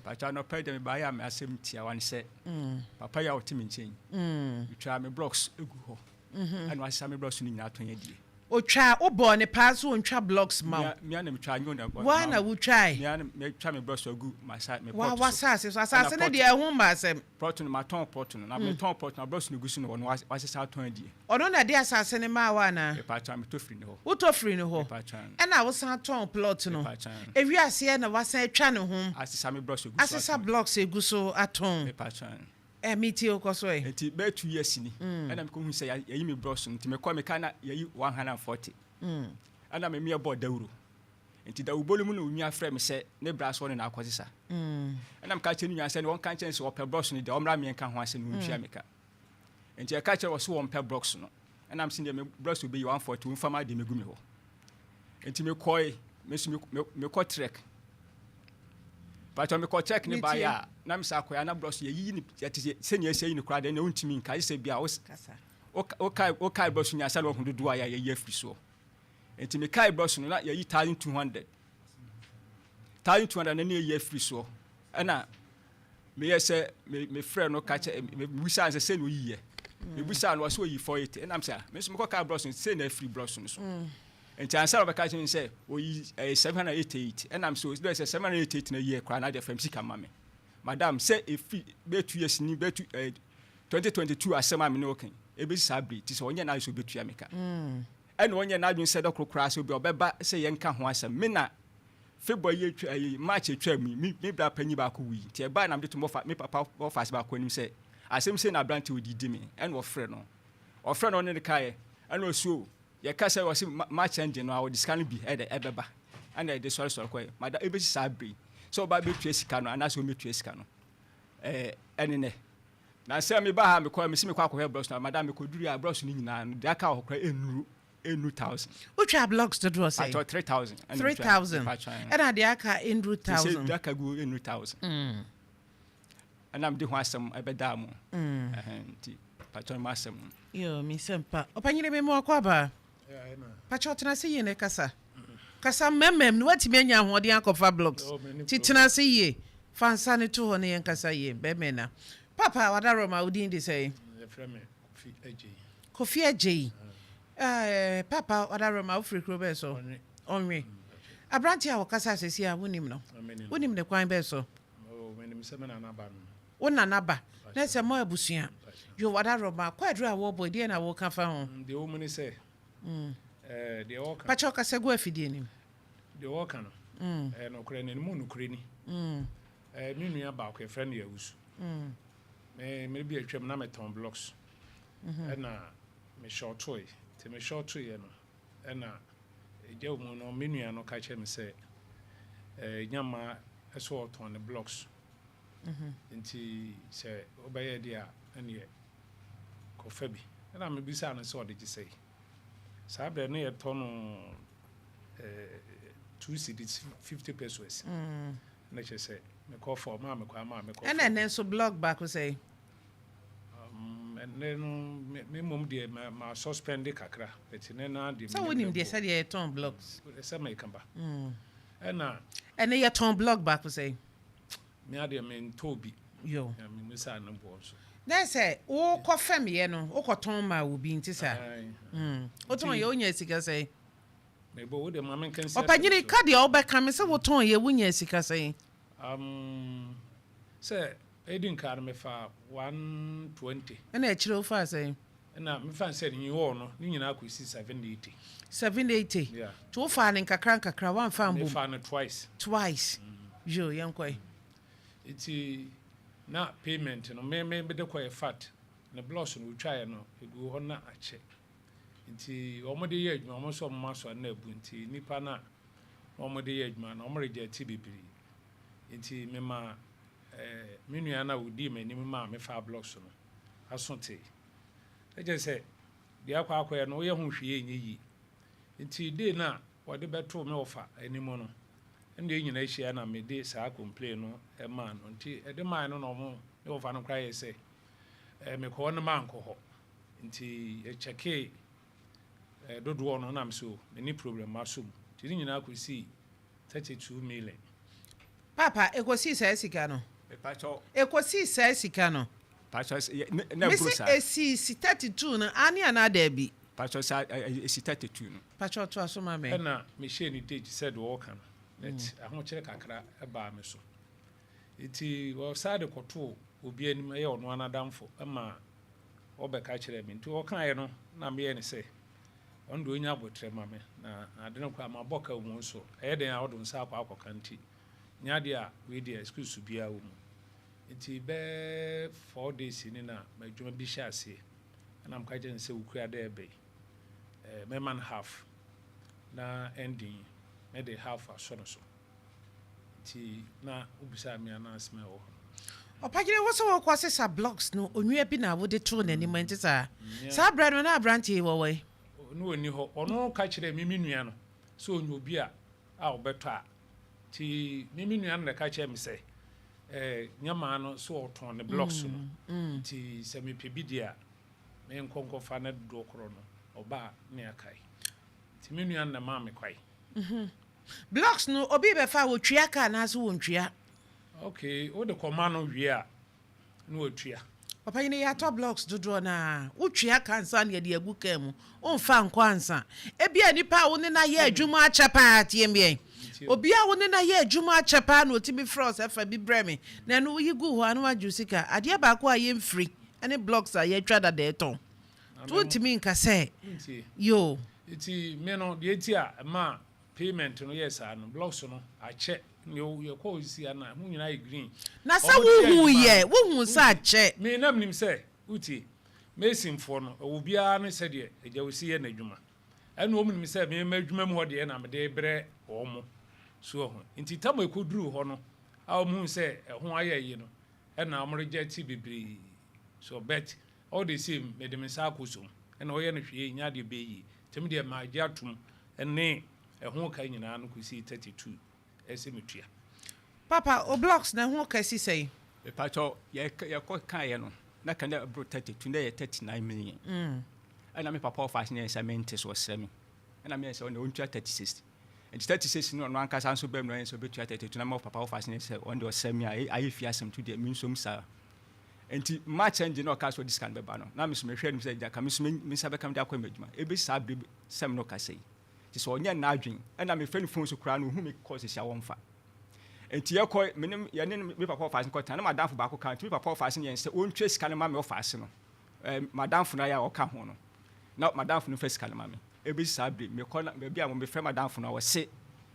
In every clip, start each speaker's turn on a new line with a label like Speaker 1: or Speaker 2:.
Speaker 1: Pakyɛ anɔpa yi deɛ mebaeɛ a m'asɛm tiawa ne sɛ papa yi a ɔte me nkyɛn yi, metwaa me blocks gu hɔ ɛna wasesa me blocks no nyinaa atɔn adie.
Speaker 2: Otwaa, wobɔɔ ne paa sɛ ɔntwa blocks ma wo?
Speaker 1: Mea na metwaa, nyɛ ɔna.
Speaker 2: Woa na wotwae?
Speaker 1: Mea na metwa me blocks agu m'asa, me plot so.
Speaker 2: W'asase so, asase no deɛ ɛho mma asɛm.
Speaker 1: Plot no, matɔn plot no, na metɔn plot no, na blocks no gu so no, ɔno wasesa atɔn adie.
Speaker 2: Ɔno na ɛde asase no maa wo anaa?
Speaker 1: Mepakyɛw, metɔ firi ne hɔ.
Speaker 2: Wotɔ firi ne hɔ?
Speaker 1: Mepakyɛw.
Speaker 2: Ɛna wosan tɔn plot no?
Speaker 1: Mepakyɛw.
Speaker 2: Ewie aseɛ na wasan atwa ne ho.
Speaker 1: Asesa me blocks agu so atɔn.
Speaker 2: Asesa blocks agu so atɔn.
Speaker 1: Mepakyɛw.
Speaker 2: Eh, metie wo, kɔ so ɛ.
Speaker 1: Nti bɛyɛ 2 years ni ɛna mekɔhu sɛ yɛyi me blocks no, nti mekɔ meka na yɛyi 140, ɛna me meɛ bɔɔ dawuro, nti dawubɔ no mu na onua frɛ me sɛ ne bra so ɔne na akɔsesa, ɛna meka kyerɛ ne nua sɛ ne wɔnka nkyɛn sɛ ɔpɛ blocks no deɛ, ɔmmra meɛnka ho asɛm na ɔntua me ka. Nti ɛka kyerɛ wɔ so wɔmpɛ blocks no, ɛna mese deɛ me blocks obɛyi 140, wɔmfa ma deɛ mɛgu me hɔ. Nti mekɔe, me nso mekɔ trek patɔ, mekɔ trek ne baeɛ a na mesa akɔɛ na blocks yɛyiyi ne yɛte sɛ sɛnea ɛsɛ yi ne koraa deɛ na wontumi nka gye sɛ bia wokae blocks nyinaa sɛ na wahu dodoɔ a yɛyi afiri soɔ. Nti mekae blocks no na yɛyi 1200, 1200 na ne yɛyi afiri soɔ. Ɛna meyɛ sɛ mefrɛ no ka kyɛ mebusaa sɛ sɛ na oyiyɛ, mebusaa no, ɔsɛ oyi 480. Ɛnam sɛ me nso mekɔ kae blocks no sɛ na afiri blocks no so. Nti ansa na ɔbɛka kyerɛ me sɛ oyi ɛyɛ 788, ɛnam sɛ ɔsɛ sɛ 788 na yie koraa na deɛ fam sika ma me. Madam, sɛ efi bɛyɛ 2 years ni, bɛyɛ two 2022 asɛm a me ne wɔka ebesi saa bere ti sɛ ɔnyɛ n'adwene sɛ ɔbɛtua me ka, ɛna ɔnyɛ n'adwene sɛ dɔkoro koraa sɛ obi a ɔbɛba sɛ yɛnka ho asɛm. Me na February yi atwa ɛyi March atwa mu yi, me bra panyin baako wui, nti ɛbaa na mede to mɔfa me papa wɔfa ase baako anim sɛ asɛm sɛ na aberante odi di me. Ɛna ɔfrɛ no, ɔne ne kaeɛ, ɛna ɔsuo yɛka sɛ ɔse March ending no a ɔde sika no bi ɛdɛ ɛbɛba, ɛna ɛde sɔresɔre kɔɛ. Mada ebesi saa bere yi sɛ ɔba bɛtua sika no anaasɛ ɔmmɛtua sika no, ɛne nɛ na sɛ meba ha mekɔ mesi mekɔ akɔhwɛ blocks no. Madam, mekɔduru a blocks no nyinaa no deɛ aka wɔ hɔ koraa ɛnnu 1,000.
Speaker 2: Wotwa blocks dodoɔ sɛ?
Speaker 1: Atɔ 3,000.
Speaker 2: 3,000, ɛna deɛ aka ɛnduru 1,000.
Speaker 1: Deɛ aka gu ɛnnu 1,000, ɛna mede ho asɛm ɛbɛdaa mu. Nti patɔ no mu asɛm no.
Speaker 2: Yo, mi sɛ mpa ɔpanyini mi mu akɔ aba. Pakyɛ ɔtena ase yie ne kasa kasa mmɛmmɛm no, watumi anya ahoɔden akɔfa blocks ti. Tena ase yie, fa nsa ne to hɔ ne yɛn kasa yie. Bɛmɛ na papa wadarɔ wodin de sɛ?
Speaker 3: Yɛfrɛ me Kofi Agyei.
Speaker 2: Kofi Agyei. Papa wadarɔ ma wofiri kuro bɛɛ so? Ɔnwe. Aberante a wɔkasa asɛsi a wonim no, wonim ne kwan bɛɛ so?
Speaker 3: Menim sɛ me nana ba no.
Speaker 2: Wo nana ba na sɛ mo abusua yo. Wadarɔ ma kɔ aduru a wɔbɔ deɛ na wɔka fa ho?
Speaker 3: Deɛ wɔ mu ne sɛ deɛ wɔka
Speaker 2: Pakyɛ ɔkasa gu afidie nim.
Speaker 3: Deɛ wɔka no ɛyɛ nokorɛ, na mu nokorɛ ni. Me nua baako yɛfrɛ no Yawusu. Mmere bi atwam na metɔn blocks, ɛna mehyɔɔtoe. Nti mehyɔɔtoeɛ no, ɛna ɛgya mu no, me nua no ka kyerɛ me sɛ nyama ɛso ɔtɔn ne blocks, nti sɛ wobɛyɛ deɛ a ɛneɛ kɔfa bi. Ɛna mebisaa no sɛ ɔde gye sɛi. Saa berɛ no yɛtɔ no 2 cedis 50 pesewas. Na kyerɛ sɛ mekɔ fɔ maa mekɔ ama mekɔ.
Speaker 2: Ɛna ɛnɛ nso block baako sɛ?
Speaker 3: Ɛnɛ no me mmom deɛ ma suspend kakra, but ne na deɛ
Speaker 2: Sɛ wonim deɛ sɛdeɛ yɛtɔn blocks.
Speaker 3: Sɛ meka ba, ɛna
Speaker 2: Ɛnɛ yɛtɔn block baako sɛ?
Speaker 3: Me adeɛ mentɔɔ bi.
Speaker 2: Yo.
Speaker 3: Memisa ne boɔ nso.
Speaker 2: Na sɛ wokɔ fam yɛ no, wokɔtɔn ma obi nti sa wotɔn yɛ, wonya sika sɛ?
Speaker 3: Mebɔ wo de ma menka nsi.
Speaker 2: Ɔpanyini, ka deɛ wobɛka me sɛ wotɔn yɛ, wonya sika sɛ?
Speaker 3: Sɛ ɛdi nka no mefa 120.
Speaker 2: Ɛna akyire wofaa sɛ?
Speaker 3: Ɛna mefa sɛ ne hɔ no ne nyinaa kɔsi 780.
Speaker 2: 780?
Speaker 3: Yeah.
Speaker 2: Nti wofaa ne nkakra nkakra, woamfa mbom?
Speaker 3: Mefa no twice.
Speaker 2: Twice. Yo, yɛnkɔe.
Speaker 3: Nti na payment no me mede kɔyɛ fat ne blocks no wotwaeɛ no ɛgu hɔ na akyɛ, nti wɔn de yɛ adwuma, wɔn nso wɔn ma so na abu, nti nipa na wɔn de yɛ adwuma no wɔn reject bebree. Nti mema me nua no a ɔdii m'anim maa mefa blocks no aso te ɛkyɛ sɛ deɛ akɔ akɔyɛ no woyɛ ho hwee nyɛ yie. Nti day no a wɔde bɛtoo me wɔfa anim no, ɛna yɛn nyinaa ahyia na mede saa complain no maa no. Nti ɛde maa no na ɔmo ne wɔfa no koraa yɛ sɛ mekɔ hɔ no mankɔ hɔ, nti yɛkyɛkee dodoɔ no nam so mene problem aso mu, nti ne nyinaa kɔsii 32 million.
Speaker 2: Paapa, ɛkɔsii saa sika no?
Speaker 1: Mepakyɛw.
Speaker 2: Ɛkɔsii saa sika no?
Speaker 1: Pakyɛw, sɛ, ne, na ɛboro
Speaker 2: Mese
Speaker 1: saa.
Speaker 2: ɛsii si 32 no, aane anaa daabi?
Speaker 1: Pakyɛw, saa, ɛ, ɛ, ɛsi 32 no.
Speaker 2: Pakyɛw toa so ma me.
Speaker 3: Ɛna mehyɛɛ ne date sɛ deɛ ɔɔka no, but ahokyerɛ kakra baa me so. Nti ɔsan de kɔtoo obi anim, ɛyɛ ɔno ara n'adamfo, ma ɔbɛka kyerɛɛ me. Nti ɔkaeɛ no na meyɛɛ no sɛ ɔno deɛ ɔnya aboterɛ ma me, na ade no koraa mabɔ ka wɔ mu nso, ɛyɛ dɛn a wode wo nsa akɔ akɔka nti, nyɛ adeɛ a wei deɛ excuse biara wɔ mu. Nti bɛyɛ 4 days ni na m'adwuma bi hyɛ aseɛ, ɛna meka kyerɛ no sɛ wokura dɛ ɛbɛ yi, mɛma no half na ending mɛde half asɔ no so. Nti na wobisaa me announcement wɔ hɔ no.
Speaker 2: Ɔpagyene, wo sɛ wokɔ sesa blocks no, onua bi na wode too n'anim, ɛnte saa? Saa berɛ no na aberanteɛ yi wɔ wɔ
Speaker 3: Ne ɔnni hɔ. Ɔno ka kyerɛɛ me me nua no sɛ ɔnya obi a ɔbɛtɔ a. Nti me me nua no na ɛka kyerɛɛ me sɛ nyɛmaa no sɛ ɔtɔn ne blocks no. Nti sɛ mepɛ bi deɛ a, menkɔ nkɔfa ne dodoɔ korɔ no, ɔba a ne akae. Nti me nua no na ɛmaa me kwae.
Speaker 2: Blocks no, obi bɛfa a, wɔtwia ka anaasɛ wɔntwia?
Speaker 3: Okay, wode kɔma no wie a, na watua.
Speaker 2: Ɔpanyini, yɛatɔ blocks dodoɔ no a, wotwia ka ansa na yɛde agu kaa mu. Womfa nkɔ ansa. Ebia nipa a wo ne no ayɛ adwuma akyɛ paa, tie me, obi a wo ne no ayɛ adwuma akyɛ paa na ɔtumi frɛ wo sɛ fa bi brɛ me, na ɛno woyi gu hɔ a na wagye wo sika. Adeɛ baako a yɛmfiri ne blocks a yɛatwa dada ɛtɔn, nti wontumi nka sɛ yo.
Speaker 3: Nti me no, deɛ nti a ɛma payment no yɛ saa no, blocks no akyɛ, yɛkɔ si ana ho nyinaa yɛ green.
Speaker 2: Na sɛ wohu yɛ wohu sɛ akyɛ.
Speaker 3: Me nam nim sɛ wotie, masonfoɔ no ɛwɔ biara ne sɛdeɛ agya osi yɛ n'adwuma, ɛna wɔn nim sɛ mema adwuma mu hɔ deɛ na mede brɛ wɔn mo so ho. Nti tam a ɛkɔduru hɔ no a wɔn hu sɛ ɛho ayɛ yi no, ɛna wɔn reject bebree so, but all the same mede me nsa akɔ som, ɛna ɔyɛ no hwee nya adeɛ bɛyɛ yie. Nti me deɛ magye atom ɛne ɛho ka nyinaa no kɔsi 32 ɛsɛ metua.
Speaker 2: Papa, o blocks na ɛho ka si sɛn?
Speaker 1: Mepakyɛw, yɛkɔ kaeɛ no na ka na ɛboro 32, na yɛ 39 million. Ɛna me papa ɔfa ase ne yɛ sɛ mente so, ɔsrɛ me, ɛna meyɛ sɛ ɔne ɔntua 36. Nti 36 no, ɔno ankasa nso bɛm no ɔyɛ sɛ ɔbɛtua 32, na me papa ɔfa ase ne sɛ ɔno deɛ ɔsrɛ me a ayɛ fie asɛm to deɛ mensom saa. Nti March ending na ɔka sɛ ɔde sika no bɛba no, na me so mehwɛ anim sɛ gya ka me so me nsa bɛka me de akɔ m'adwuma. Ɛbɛsi saa bere sɛm no ɔkasa yi, nti sɛ ɔnyɛ n'adwen, ɛna mefrɛ no phone so koraa no, ɔhu me kɔ sisi a wɔmfa. Nti yɛkɔ me ne yɛne me papa ɔfa ase kɔtena na madamfo baako ka, nti me papa ɔfa ase ne yɛn sɛ ɔntwa sika no ma me ɔfa ase no, madamfo no ayɛ a ɔka ho no, na madamfo no fa sika no ma me. Ɛbɛsi saa bere mekɔ na baabi a mefrɛ madamfo no a, wɔse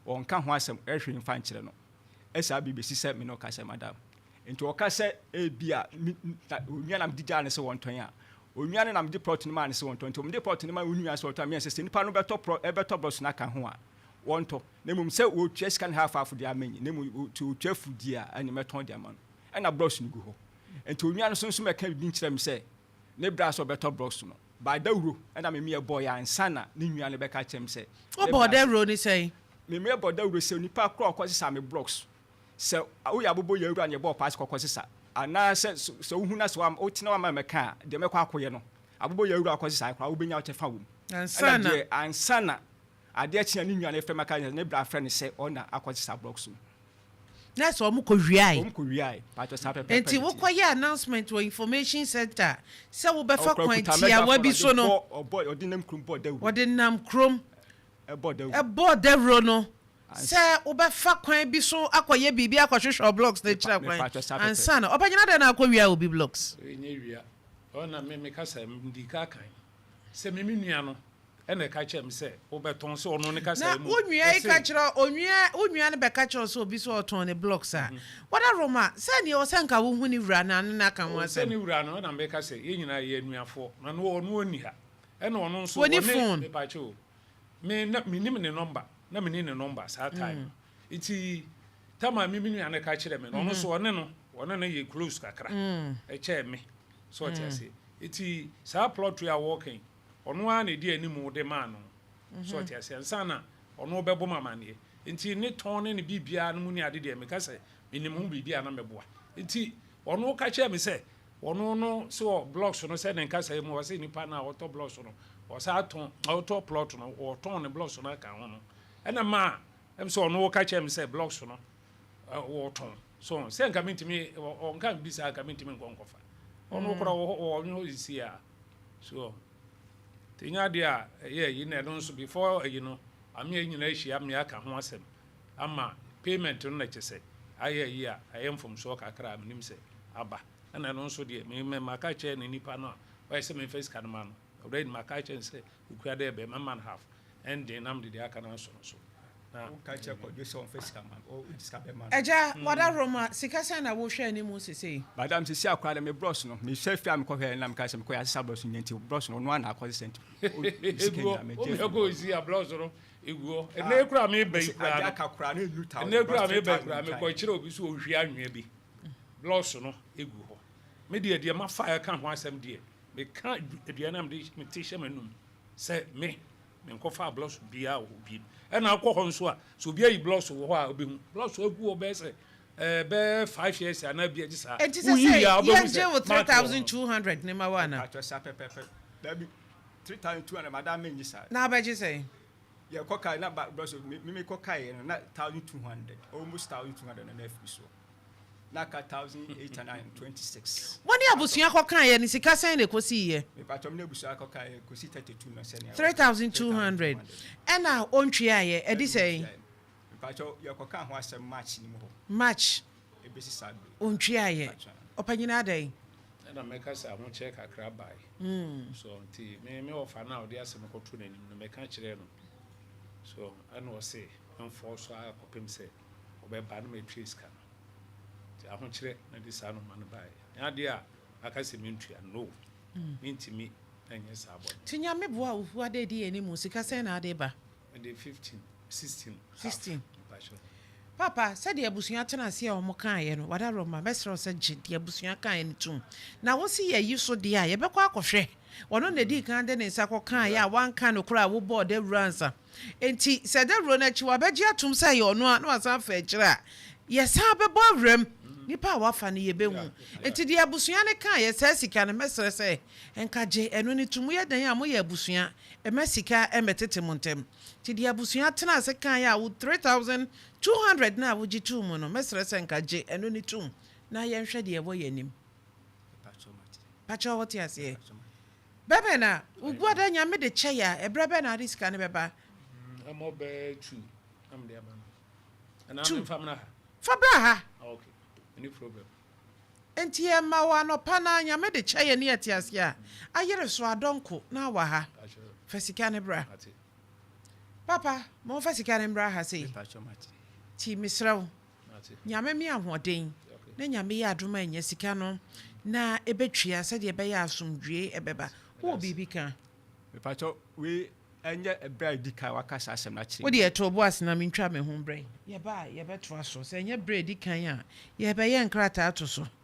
Speaker 1: wɔnka ho asɛm ɛhwɛ mfa nkyerɛ no. Ɛsaa bere bɛsi sɛ me ne ɔka sɛ madam, nti ɔka sɛ ebi a onua na mede gyaa no sɛ wɔntɔn a, onua no na mede plot no maa no sɛ wɔntɔn. Nti wɔmde plot no ma onua sɛ wɔtɔn a, meyɛ sɛ nipa no bɛtɔ plot, ɛbɛtɔ blocks no aka ho a, wɔntɔ, na mmom sɛ wɔtua sika no half half deɛ ama nyi, na mmom wɔtua fudie a, ɛne mɛtɔn de ama no. Ɛna blocks no gu hɔ. Nti onua no nso mɛka biribi nkyerɛ me sɛ ne bra sɛ ɔbɛtɔ blocks no ba dawuro, ɛna me meɛ bɔɔ yɛ ansa na ne nua no bɛka kyerɛ me sɛ
Speaker 2: wobɔ dawuro ne sɛn?
Speaker 1: Me meɛ bɔ dawuro sɛ nipa korɔ ɔkɔ sesa me blocks, sɛ woyɛ abobɔ yɛ awura ne yɛbɔɔ paase kɔkɔ sesa, anaasɛ sɛ wohu na sɛ wotena wama mɛka a, deɛ mɛkɔ akɔyɛ no, abobɔ yɛ awura akɔ sesa koraa wobɛnya wo kyɛfa wɔ mu.
Speaker 2: Ɛna
Speaker 1: deɛ ansa na adeɛ kyea ne nua no frɛ maka ne bra frɛ no sɛ ɔna akɔ sesa blocks no.
Speaker 2: Na sɛ ɔmo kɔ wiae?
Speaker 1: Ɔmo kɔ wiae, patɔ saa pɛpɛpɛ.
Speaker 2: Nti wokɔyɛ announcement wɔ information center sɛ wobɛfa kwan tiawa bi so no.
Speaker 1: Ɔbɔ, ɔde nam kurom bɔ dawuro.
Speaker 2: Ɔde nam kurom
Speaker 1: ɛbɔ dawuro.
Speaker 2: Ɛbɔ dawuro no sɛ wobɛfa kwan bi so akɔyɛ biribi, akɔhwehwɛ blocks na ekyirɛ kwan ansa na ɔbɛgyina dɛ na akɔ wia obi blocks.
Speaker 3: Ɛnyɛ wia, ɔna me kasa ndi ka kan sɛ me me nua no ɛna ɛka kyerɛ me sɛ wobɛtɔn, sɛ ɔno ne kasa
Speaker 2: na
Speaker 3: mu.
Speaker 2: Wo nua yi ka kyerɛ onua, wo nua no bɛka kyerɛ sɛ obi sɛ ɔtɔn ne blocks a, wɔda Roma sɛ neɛ ɔsɛ nka wohu ne wura na ne n'aka ho
Speaker 3: sɛ
Speaker 2: asɛm.
Speaker 3: Ne wura no, ɛna meka sɛ yɛn nyinaa yɛ anuafoɔ, na no ɔno ɔnni ha, ɛna ɔno nso
Speaker 2: Wɔni
Speaker 3: ɔne
Speaker 2: phone.
Speaker 3: Mepakyɛ o, me na menim ne number, na meni ne number saa time no. Nti tama me me nua no ka kyerɛ me no, ɔno nso ɔne no yɛ close kakra ɛkyɛɛ me sɛ ɔte ase. Nti saa plot yi a wɔɔka yi, ɔno ara na ɛdi anim de maa no sɛ ɔte ase ansa na ɔno bɛbɔ mu amanneɛ. Nti ne tɔn ne ne biribiara no mu ne ade deɛ, meka sɛ menim ho biribi a na mɛboa. Nti ɔno ka kyerɛ me sɛ ɔno no sɛ ɔ blocks no, sɛ ne nkasa yi mu ɔsɛ nipa no a ɔtɔ blocks no, ɔsa atɔn, ɔtɔ plot no, ɔtɔn ne blocks no aka ho no, ɛna maa ɛm sɛ ɔno ka kyerɛ me sɛ blocks no. Wɔtɔn so sɛ nka mentumi ɔnka bi saa, nka mentumi nkɔ nkɔfa ɔno kora wɔ hɔ, ɔno hɔ sisi a so nti nya adeɛ a ɛyɛ ayi na ɛno nso before ayi no amea nyinaa ahyia mmea aka ho asɛm ama payment no na kyɛ sɛ ayɛ ayi a ɛyɛ mfomsoɔ kakra a menim sɛ aba. Ɛna ɛno nso deɛ me maka kyerɛ ne nipa no a ɔyɛ sɛ memfa sika no ma no already, maka kyerɛ no sɛ okua dɛ bɛ mɛma no half ɛnden nam de deɛ aka no asɔ no so na
Speaker 1: woka kyerɛ Kɔdwo sɛ ɔmfa sika ma no, ɔde sika bɛma no.
Speaker 2: Agya Wadaroma, sika sɛn na wohwɛ anim sesei?
Speaker 1: Madam, sisi akora de me blocks no, mehwɛ fie a mekɔhwɛ na meka sɛ mekɔyɛ asesa blocks no nyɛ, nti blocks no ɔno ana akɔsesa, nti sika
Speaker 3: egu hɔ
Speaker 1: nyinaa megye.
Speaker 3: Omi ɛkɔ osi a blocks no egu hɔ. Ɛnɛ ekura mi ba yi kura
Speaker 1: ade
Speaker 3: no
Speaker 1: aka kora no ɛnu thousand.
Speaker 3: Ɛnɛ ekura mi ba yi kura mi kɔ kyerɛ obi so ohwie anwea bi, blocks no egu hɔ. Me deɛ ma fa ɛka ho asɛm deɛ, meka aduane a mede mete hyɛ m'anum sɛ me menkɔfa blocks biara wɔ hɔ bi. Ɛna akɔ hɔ nso a sɛ obi ayi blocks wɔ hɔ a, obɛhu blocks agu hɔ bɛyɛ sɛ 5 years anaa bi agye saa.
Speaker 2: Enti sɛ
Speaker 3: Woyi
Speaker 2: sɛ
Speaker 3: wie a, wobɛhu
Speaker 2: yɛngye
Speaker 3: sɛ
Speaker 2: wo
Speaker 3: mark wɔ hɔ.
Speaker 2: 3200 ne ma wo ana?
Speaker 1: Atɔ sa pɛpɛpɛ, dabi, 3200, madam, menyi saa.
Speaker 2: Na wobɛgye sɛn?
Speaker 1: Yɛkɔ kae na ba blocks me mekɔ kae no na 1200, almost 1200 na afiri so na aka 1826.
Speaker 2: Mo ne abusua kɔkaeɛ no, sika sɛn na ɛkɔsiiɛ?
Speaker 1: Mepatɔ, me ne abusua kɔ kae kɔsi 32 no sɛnea
Speaker 2: 3200 ɛna ɔntweaeɛ, ɛde sɛn?
Speaker 1: Mepatɔ, yɛkɔka ho asɛm March ni mu hɔ.
Speaker 2: March.
Speaker 1: Ɛbɛsi saa bere.
Speaker 2: Ɔntweaeɛ, ɔpanyini adɛn?
Speaker 3: Ɛna mɛka sɛ ahokyerɛ kakra bae so, nti me ɔfa no a ɔde asɛm kɔto n'anim no, mɛka kyerɛ no so, ɛna ɔse mfɔɔ so a kɔpem sɛ ɔbɛba no matua sika no. Nti ahokyerɛ na de saa noma no baeɛ. Nyɛ adeɛ a aka sɛ mentua no, mentumi ɛnyɛ saa bɔne.
Speaker 2: Nti Nyame boa wo hu ade di anim, sika sɛn na ade ba?
Speaker 3: Mede 15, 16 half.
Speaker 2: 16.
Speaker 3: Mpakyɛ.
Speaker 2: Papa, sɛdeɛ abusua tena ase a wɔn kaeɛ no, Wadaroma, mɛsrɛ wo sɛ gye deɛ abusua kaeɛ no tom na wosi yɛyi so deɛ a yɛbɛkɔ akɔhwɛ ɔno na ɛdii kan de ne nsa kɔkaeɛ a wanka no koraa a wobɔɔ dawuro ansa. Enti sɛ dawuro no akyi wabɛgye atom sɛ ɛyɛ ɔno a na wasan fa akyire a, yɛsan bɛbɔ awuram nipa a wafa no, yɛbɛhu. Enti deɛ abusua no kaeɛ, saa sika no, mɛsrɛ sɛ nka gye ɛno no tom. Yɛ dan a moyɛ abusua, ɛma sika ɛmɛtete mo ntɛm. Nti deɛ abusua tena ase kaeɛ a wo 3200 na a wogye too mu no, mɛsrɛ sɛ nka gye ɛno ne tom na yɛnhwɛ deɛ ɛwɔ yɛn anim.
Speaker 1: Mepatɔ, mate.
Speaker 2: Pakyɛ, wɔte aseɛ?
Speaker 1: Mepatɔ, mate.
Speaker 2: Bɛbɛ na woguada Nyame de kyɛ yɛ a, ɛberɛ bɛ na ade sika no bɛba?
Speaker 3: Ɛmɔ bɛɛ 2 na mede aba no anaa
Speaker 2: 2.
Speaker 3: Memfa mmra ha?
Speaker 2: Fa bra ha.
Speaker 3: Ah, okay, any problem.
Speaker 2: Enti yɛma wɔ anɔpa na Nyame de kyɛ yɛ ne yɛte aseɛ a, ayere so adɔnko na awɔ ha.
Speaker 3: Pakyɛ.
Speaker 2: Fa sika no bra.
Speaker 3: Ate.
Speaker 2: Papa, ma wɔmfa sika no mmra ha sei.
Speaker 1: Mepatɔ, mate.
Speaker 2: Nti mesrɛ wo,
Speaker 3: Ate.
Speaker 2: Nyame me ahoɔden
Speaker 3: Okay.
Speaker 2: na Nyame yɛ adom a ɛnyɛ sika no na ɛbɛtua sɛdeɛ ɛbɛyɛ asomdwie ɛbɛba. Wowɔ biribi ka?
Speaker 1: Mepatɔ, wei ɛnyɛ ɛberɛ a ɛdi kan waka saa asɛm no akyerɛ.
Speaker 2: Wode ɛto bo ase na mentwa me ho brɛ yɛba a yɛbɛtoa so. Sɛ ɛnyɛ berɛ a ɛdi kan a, yɛbɛyɛ nkrataa to so.